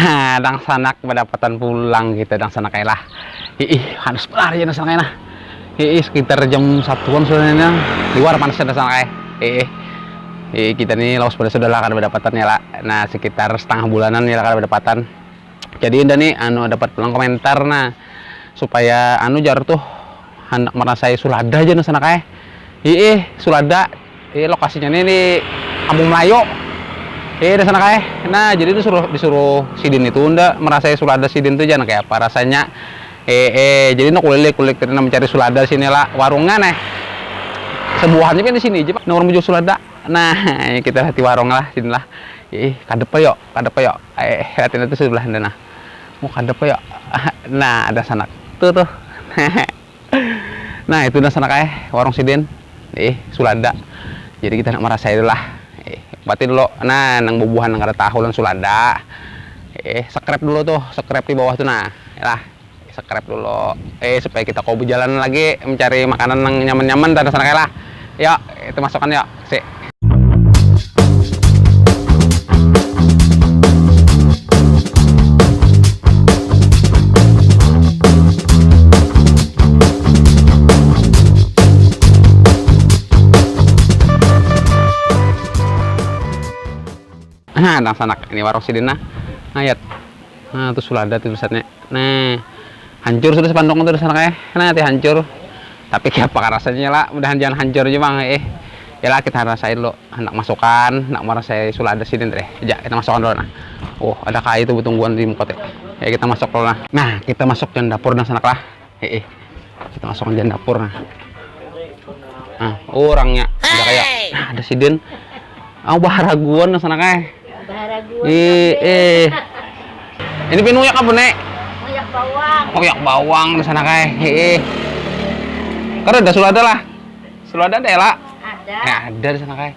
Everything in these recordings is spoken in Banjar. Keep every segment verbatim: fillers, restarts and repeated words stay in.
Nah, dangsanak badapatan pulang kita, dangsanak ai lah. Iih, panas banar ya dangsanak ai nah. Iih, sekitar jam satuan sudah ini. Luar panasnya dangsanak ai. Iih. Iih, kita nih lawas pada sudah lah kada badapatan ya lah. Nah, sekitar setengah bulanan ya lah kada badapatan. Jadi indah nih anu dapat pulang komentar nah, supaya anu jar tuh handak merasai sulada aja dangsanak ai. Iih, sulada. Iih, lokasinya nih di Kampung Melayu. Iih, dangsanak ai. Nah, jadi disuruh disuruh sidin itu unda merasai sulada sidin tuh jangan kayak apa rasanya. Eh, eh, jadi nak kulilik kulik tadi mencari sulada sini lah warungnya nih. Sebuahannya kan di sini aja pak, nomor menjual sulada. Nah, kita hati warung lah sini lah. Ih, kadep ayo, kadep ayo. Eh, hati itu sebelah sana. Mau kadep ayo. Nah, ada sanak tuh tuh. Nah, itu dah sanak eh warung sidin. Eh, sulada. Jadi kita nak merasa itu lah. Eh, pati dulu. Nah, nang bubuhan nang kada tahu lan sulada. Eh, subscribe dulu tuh, subscribe di bawah tuh nah. Lah, subscribe dulu. Eh, supaya kita kau berjalan lagi mencari makanan yang nyaman-nyaman dan sana lah. Yuk, itu masukkan yuk. Si. Nah, dangsanak ini warung sidin nah. Ayat. Nah, tuh sulada tuh tulisannya. Nah, hancur sudah sepanduk tuh dangsanak eh. Nah, nanti hancur. Tapi kayak apa rasanya lah, mudahan jangan hancur aja bang eh. Ya lah kita rasain lo, hendak masukan, hendak merasai sulada sidin teh. Ya, kita masukkan dulu nah. Oh, ada kayu tuh betungguan di muka teh. Ya kita masuk dulu nah. Nah, kita masuk ke dapur dangsanak lah. Heeh. Kita masuk ke dapur nah. Nah, orangnya ada kayak nah, ada sidin. Aku baharaguan dangsanak eh. Baharaguan. Eh, eh. Ini pinuyak apa nek? Muyak bawang. Muyak bawang dangsanak eh. Heeh. Kada ada sulada lah. Sulada ada ya lah. Ada. Ya ada dangsanak eh.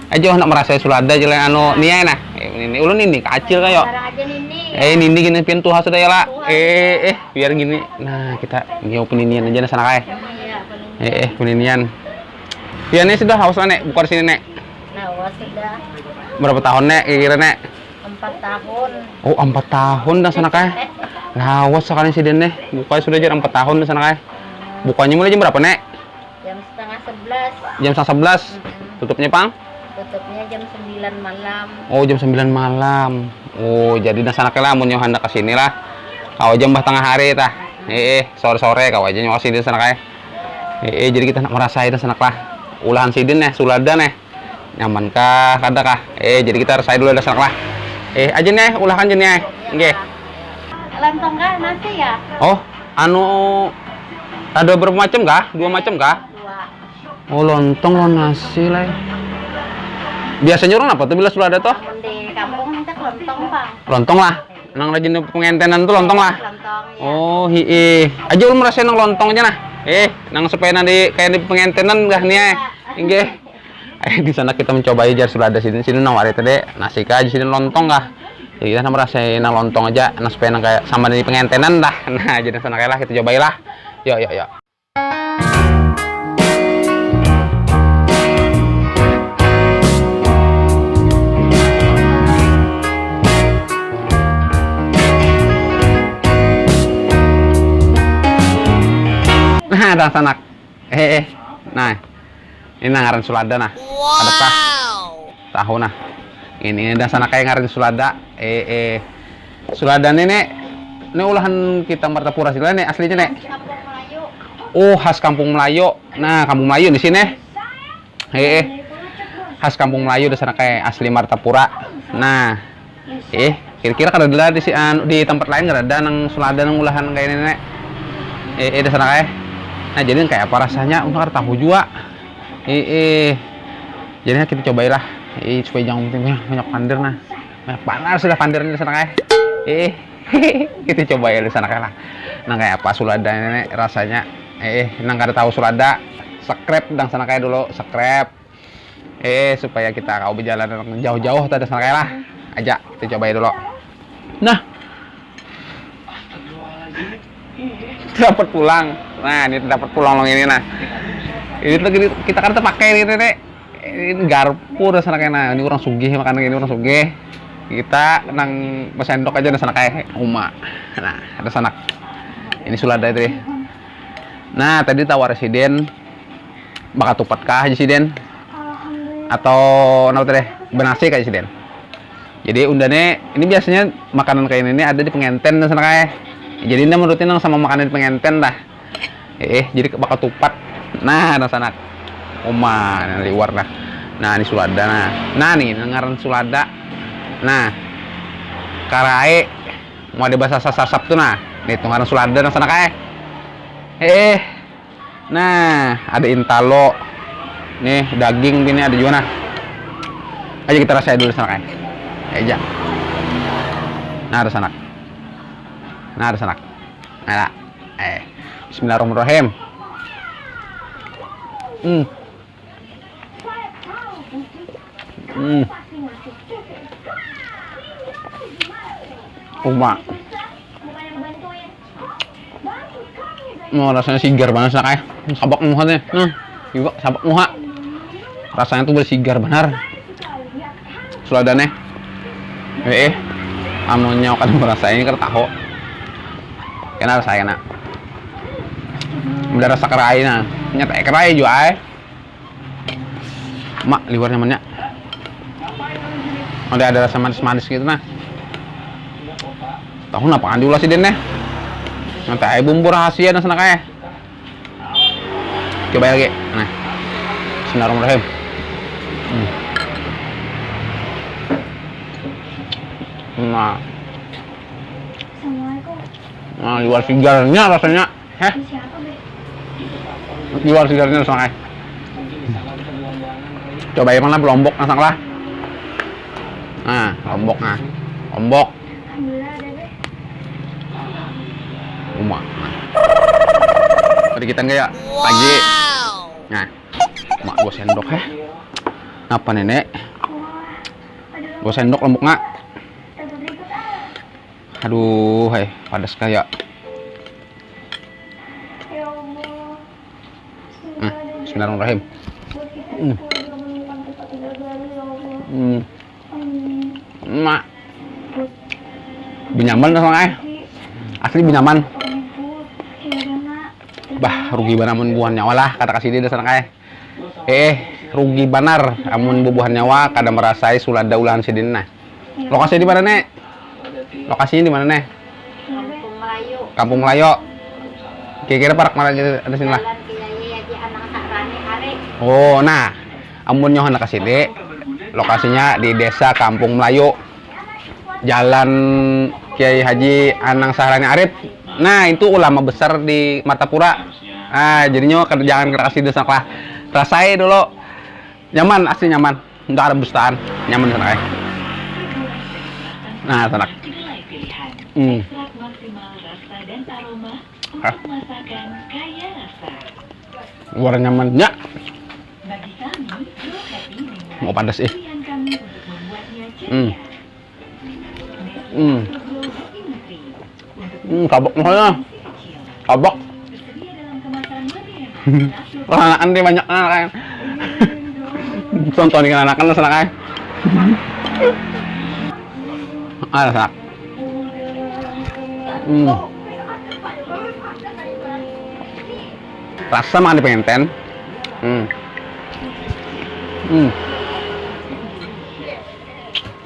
Aja nak merasa sulada aja lah anu niai nah. Eh, ini ulun ini kacil kayo. Sekarang aja nini. Eh, nini gini pintu has sudah ya lah. Eh, eh, biar gini. Nah, kita ngiau peninian aja dangsanak eh. Iya, peninian. Eh, eh, peninian. Iya nih sudah haus lah nek, buka di sini nek. Nah, haus sudah. Berapa tahun nek kira-kira nek? Empat tahun. Oh, empat tahun dangsanak eh. Lawas sekali sidin nih. Buka sudah jadi empat tahun dangsanak eh. Bukanya mulai jam berapa nek? Jam setengah sebelas. Jam setengah sebelas. Mm-mm. Tutupnya pang? Tutupnya jam sembilan malam. Oh, jam sembilan malam. Oh, jadi dangsanak lah mun nyohan ke sini lah. Kau jam bah tengah hari tah. Mm-mm. Eh, eh, sore-sore kau aja nyoba sini dangsanak eh. Eh, eh, jadi kita nak merasai dangsanak lah. Ulahan sidin nih, sulada nih. Nyaman kah, kada kah? Eh, jadi kita resai dulu dangsanak lah. Eh, aja nih, ulahkan aja nih. Nggih. Lontong kah, nasi ya? Oh, anu ada berapa macam kah? Dua macam kah? Dua. Oh, lontong lawan nasi lah. Biasanya orang apa tuh bila sudah ada toh? Di kampung minta lontong, Bang. Lontong lah. Nang rajin pengentenan tuh lontong lah. Lontong, ya. Oh, hiih. Aja ulun merasa nang lontong aja nah. Eh, nang supaya nanti kayak di pengentenan gah nih eh. Inggih. Eh, di sana kita mencobai jar sulada sini sini nawari tadi nasi kah aja sini lontong kah. Jadi kita merasa nang lontong aja, nah supaya nang kayak sama di pengentenan dah. Nah, jadi sana kayak lah kita cobai lah. Yuk, yuk, yuk. Nah, dah sanak. Eh, eh. Nah. Ini nah ngaran sulada nah. Ada kah? Tahu nah. Ini, ini dah sanak kayak ngaran sulada. Eh, eh. Sulada nih, nek. Ini ulahan kita Martapura sih, nek aslinya nek. Kampung Melayu. Oh, khas Kampung Melayu. Nah, Kampung Melayu di sini. Eh, eh. Khas Kampung Melayu dah sanak kayak asli Martapura. Nah, eh, kira-kira kada ada di si anu, di tempat lain kada ada nang sulada nang ulahan kayak ini nek. Eh, eh, dah sanak kayak. Nah, jadi kayak apa rasanya? Ulun kada tahu jua. Eh, eh. Jadi kita cobai lah. Eh, supaya jangan penting banyak, banyak pandir nah. Banyak banar sudah pandirnya di sana kayak. Eh, kita coba ya di sana kayak lah. Nang kayak apa sulada ini rasanya? Eh, nang kada tahu sulada, subscribe dang sana kayak dulu, subscribe. Eh, supaya kita kau berjalan jauh-jauh tadi sana kayak lah. Aja kita coba ya dulu. Nah, dapat pulang. Nah, ini dapat pulang long ini nah. Ini tuh kita, kita kan terpakai gitu nih. Ini garpu rasanya kayak nah, ini orang sugih makan ini orang sugih. Kita nang basendok aja, nah, sanak ai. Uma. Nah, ada sanak. Ini sulada tadi. Nah, tadi tawar sidin bakatupat kah aja sidin? Atau napa tadi? Banasi kah aja sidin? Jadi undane ini biasanya makanan kayak ini ada di pengantin, nah, sanak ai. Jadi ini menurutnya nang sama makanan di pengantin dah. Eh, jadi bakatupat. Nah, nah sanak. Uma, nah, liwar nah. Nah, ini sulada nah. Nah, nih ngaran sulada. Nah. Karai. Mau ada bahasa sasap tuh nah. Nih tuh ngaran sulada nah sanak ai. Eh. Nah, ada intalo. Nih, daging bini ada juga nah. Aja kita rasai dulu sanak ai. Aja. Nah, ada sanak. Nah, ada sanak. Nah, eh. Bismillahirrahmanirrahim. Hmm. Hmm. Uma. Mau rasanya sigar banget sanak ai. Sabak muha nih. Nah, juga sabak muha. Rasanya tuh bersigar benar. Suladane. Eh, eh. Amunnya kada merasa ini kada tahu. Kena rasa kena. Udah rasa kerai nah. Nyata eh, kerai juga ai. Mak, liwar nyamannya. Ada ada rasa manis-manis gitu nah. Tahu napa kan diulah sidin nih. Nanti ai bumbu rahasia nah sanak ai. Coba lagi. Nah. Bismillahirrahmanirrahim. Hmm. Nah. Nah, liwar sigarnya rasanya. Heh. Liwar sigarnya sanak ai. Coba ya mana lombok nasang lah. Nah, lombok nah. Lombok. Uma. Nah. Sedikitan kayak lagi. Nah. Mak dua sendok heh. Napa nenek? Dua sendok lombok nak. Aduh, hai, padas kayak. Hmm, bismillahirrahmanirrahim. Hmm. Hmm. Mak. Binyaman lah sanak ai. Asli binyaman. Bah, rugi banar mun buhan nyawa lah, kata kasih dia sanak ai. Eh, rugi banar amun bubuhan nyawa kada merasai sulada ulahan sidin nah. Lokasi di mana nih? Lokasinya di mana nih? Kampung Melayu. Kampung Melayu. Kira-kira parak mana aja ada sini lah. Jalan Kiai Haji Anang Sakrani Arif. Oh, nah, amun nyohon ke sini, lokasinya di Desa Kampung Melayu, Jalan Kiai Haji Anang Sakrani Arif. Nah, itu ulama besar di Martapura. Ah, jadinya kada jangan kada kasih dosa lah. Rasai dulu. Nyaman, asli nyaman. Enggak ada bustaan. Nyaman sanak ai. Nah, sanak. Hmm. Hah? Luar nyamannya. Mau padas ih. Hmm. Hmm. Hmm, sabak muhanya. Sabak. Wah, anak ande banyak anak kan. Contoh nih anak kan sanak ai. Ah, sanak. Hmm. Rasa makan di pengantin. Hmm. Hmm.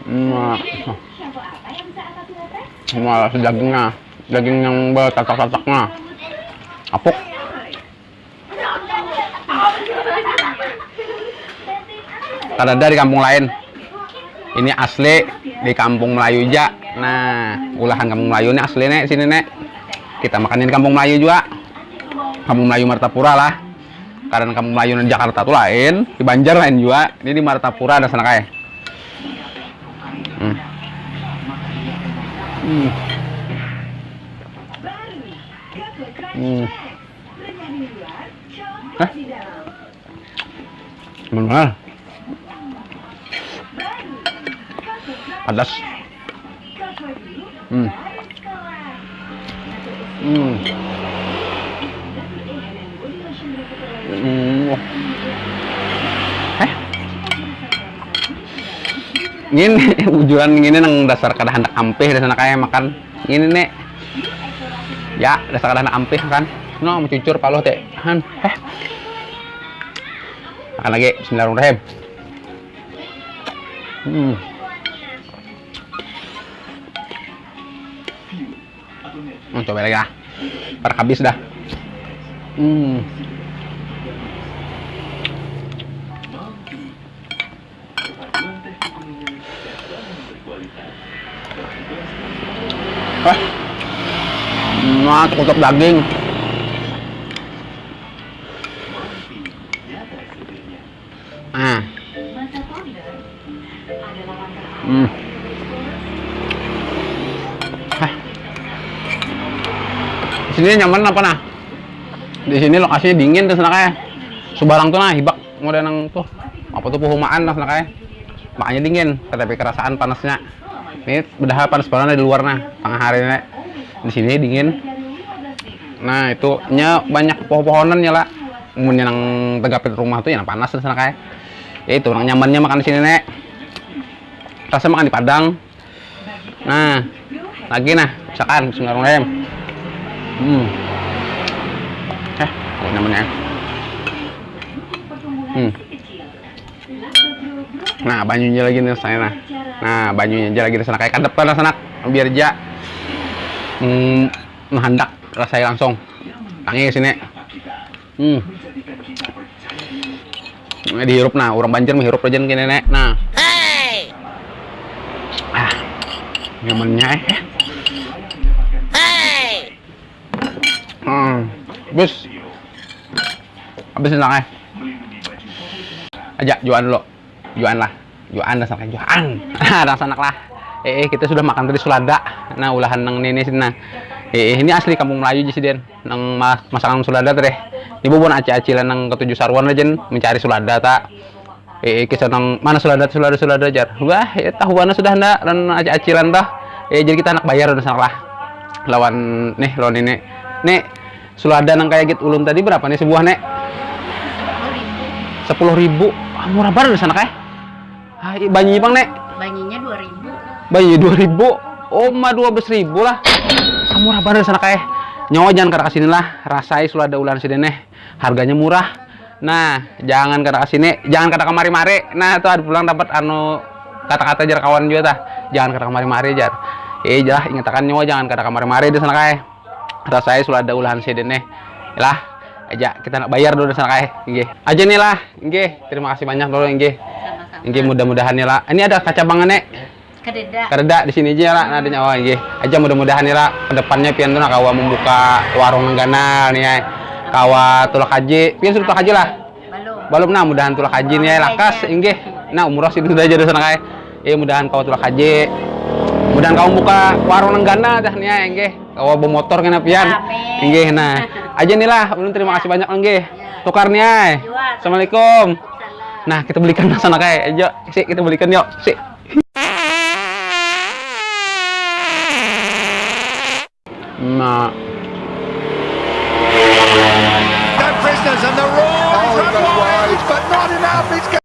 Nah. Malah dagingnya, daging yang bertatak-tataknya. Apuk. Kada ada di kampung lain. Ini asli di Kampung Melayu ja. Nah, ulahan Kampung Melayu ini asli nek sini nek. Kita makan di Kampung Melayu juga. Kampung Melayu Martapura lah. Karena Kampung Melayu di Jakarta tuh lain, di Banjar lain juga. Ini di Martapura ada sanak ai. Hmm. Hmm. Hmm. Hah? Benar. Padas. Hmm. Hmm. Hmm. Eh? Ngini bujuran ngini nang dasar kada handak ampih dasar kayak makan ngini nih. Ya, dasar kada handak ampih kan. No, mencucur paluh teh. Han, heh. Makan lagi. Bismillahirrahmanirrahim. Hmm. Hmm, coba lagi lah. Par habis dah. Hmm. Hah? Nah, tutup daging. Ah. Hmm. Hah. Di sini nyaman apa nah? Di sini lokasinya dingin terus nak ya. Subarang tuh nah hibak model nang tuh apa tuh pehumaan lah nak ya. Makanya dingin, tetapi kerasaan panasnya. Ini padahal panas banget di luar nah, tengah hari ini. Di sini dingin. Nah, itu nya banyak pohon-pohonan ya lah. Munnya nang tegapin rumah tuh ya nang panas sana kayak. Ya itu nang nyamannya makan di sini nek. Rasa makan di Padang. Nah, lagi nah, misalkan Bismillahirrahmanirrahim. Hmm. Eh, apa namanya? Hmm. Nah, banyunya lagi nih rasanya nah. Nah, banyunya aja lagi rasanya kayak kadep lah rasanya biar aja hmm, menghendak rasanya langsung. Tangi sini. Hmm. Nah, dihirup nah, orang Banjar menghirup aja gini nek. Nah. Ah, nyamannya eh. Hmm. Bus. Habis enak eh. Aja jualan dulu. Jualan lah. Jualan lah sanak jualan. Nah, sanak lah. Eh, eh, kita sudah makan tadi sulada. Nah, ulahan nang ini sini nah. Eh, eh, ini asli kampung Melayu jadi sini. Nang mas masakan sulada tadi. Ini bubuhan aci-acilan nang ketujuh saruan aja mencari sulada tak. Eh, eh, kisah nang mana sulada sulada sulada jar. Wah, ya tahu mana sudah ndak dan aci-acilan dah. Eh, jadi kita anak bayar udah sanak lah. Lawan nih lawan ini. Nih sulada nang kayak git ulun tadi berapa nih sebuah nek? Sepuluh ribu. Ah, murah banget di sana kayak. Ah, banyak pang nek? Banyaknya dua ribu. Banyak dua ribu. Oh, mah dua belas ribu lah. Ah, murah banget di sana kayak. Nyawa jangan kada kesini lah. Rasai sulada ulan sini nih. Harganya murah. Nah, jangan kada kesini, jangan kada kemari-mari. Nah, tuh ada pulang dapat anu kata-kata jar kawan juga tah. Jangan kada kemari-mari jar. Eh, jah ingatakan nyawa jangan kada kemari-mari di sana kayak. Rasai sudah ada ulahan sidin nih. Lah, aja kita nak bayar dulu sana kae. Nggih. Aja nih lah. Nggih, terima kasih banyak dulu nggih. Sama-sama. Nggih, mudah-mudahan ya lah. Ini ada kaca bangan nek. Kadeda. Kadeda di sini aja lah, nah, ada nyawa nggih. Aja mudah-mudahan ya lah kedepannya pian tuh nah kawa membuka warung nang ganal nih ya. Kawa tulak haji. Pian sudah tulak haji lah. Balum. Balum nah, mudahan tulak haji nih ya lakas nggih. Nah, umroh sih sudah aja sana kae. Iya, mudahan kawa tulak haji. Mudahan kawa buka warung nang ganal dah nih ya nggih. Kawa bamotor kena pian. Amin. Inggih, nah. Aja nih lah, ulun terima kasih banyak inggih. Ya. Tukar nih ay. Iya. Assalamualaikum. Salam. Nah, kita belikan lah sana kayak. Ayo, sih kita belikan yuk. Sih. Nah. Got prisoners and the roar is unwise, but not enough. It's